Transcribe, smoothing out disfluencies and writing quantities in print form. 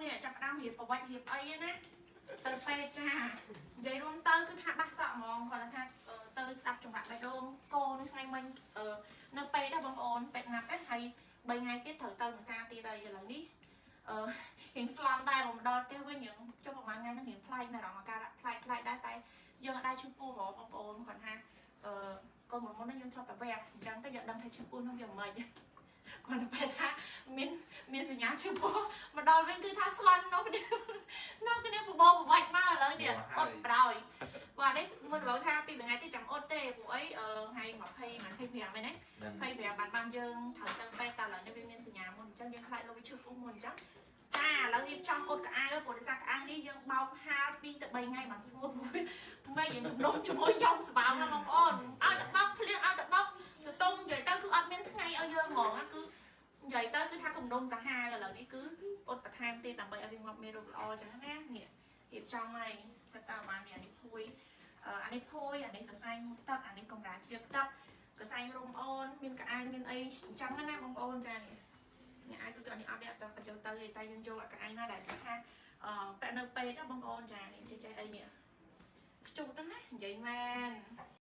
នេះចាប់ផ្ដើមរៀបប្រវត្តិរៀបអីណាទៅពេទ្យចានិយាយរួមទៅគឺថាបាសក់ហ្មងគាត់ថាទៅស្ដាប់ចង្វាក់បេះដូងកូនថ្ងៃមិញនៅពេទ្យណាបងប្អូនពេទ្យណាប់ណាហើយ3ថ្ងៃទៀតត្រូវទៅភាសាទៀតហើយឥឡូវនេះអឺរៀងស្លន់ដែរមកដល់ផ្ទះវិញរៀងចុះប្រហែលថ្ងៃហ្នឹងរៀងប្លែកមានអារម្មណ៍អាការៈប្លែកប្លែកដែរតែយើងអត់ដែរឈឺពោះហ្មងបងប្អូនគាត់ថាអឺកូនមុនមុនហ្នឹងយើងធ្លាប់តែវះអញ្ចឹងទៅយើងដឹងថាឈឺពោះហ្នឹងវាមិនខ្មិចគាត់តែពេលថាមានមានសញ្ញាឈឺពោះមកដល់វិញគឺថាស្លន់នោះគ្នានោះគ្នាប្រមោប្រវាច់មកឥឡូវនេះអត់ប្រោយបាទនេះមុនបងថាពីថ្ងៃទៀតចាំអត់ទេព្រោះអីថ្ងៃ20 25ហ្នឹងណា25បានបានយើងត្រូវទៅពេទ្យតែឥឡូវនេះវាមានសញ្ញាមុនអញ្ចឹងយើងខ្លាចលោកវាឈឺពោះមុនអញ្ចឹងចាឥឡូវរៀបចំអត់កៅអៅព្រោះដោយសារកៅអៅនេះយើងបោកហាល2ទៅ3ថ្ងៃបានស្ងួតមិនយើងទំនំជាមួយខ្ញុំស្បោងណាបងប្អូនឲ្យតែបោកភ្លៀងឲ្យតែបោកសតុងនិយាយទៅគឺអត់មានថ្ងៃឲ្យយើងហ្មងណាគឺនិយាយទៅគឺថាគំនុំសាហាវឥឡូវនេះគឺអត់បន្ថែមទៀតដើម្បីឲ្យវាងាប់មេរោគល្អអញ្ចឹងណានេះរៀបចំហើយសិតតើបាននេះអានេះភួយអានេះភួយអានេះកសែងទឹកអានេះកម្រាលជ្រាបទឹកកសែងរុំអូនមានកៅអៅមានអីអញ្ចឹងណាបងប្អូនចានេះអ្នកអាចគឺអានេះអត់ទេអត់តែយកទៅទេតែយើងយកអាកៅអៅណាដែលគេថាអឺពាក់នៅពេទ្យណាបងប្អូនចានេះចេះចេះអីនេះខ្ជុះទៅណានិយាយមែន។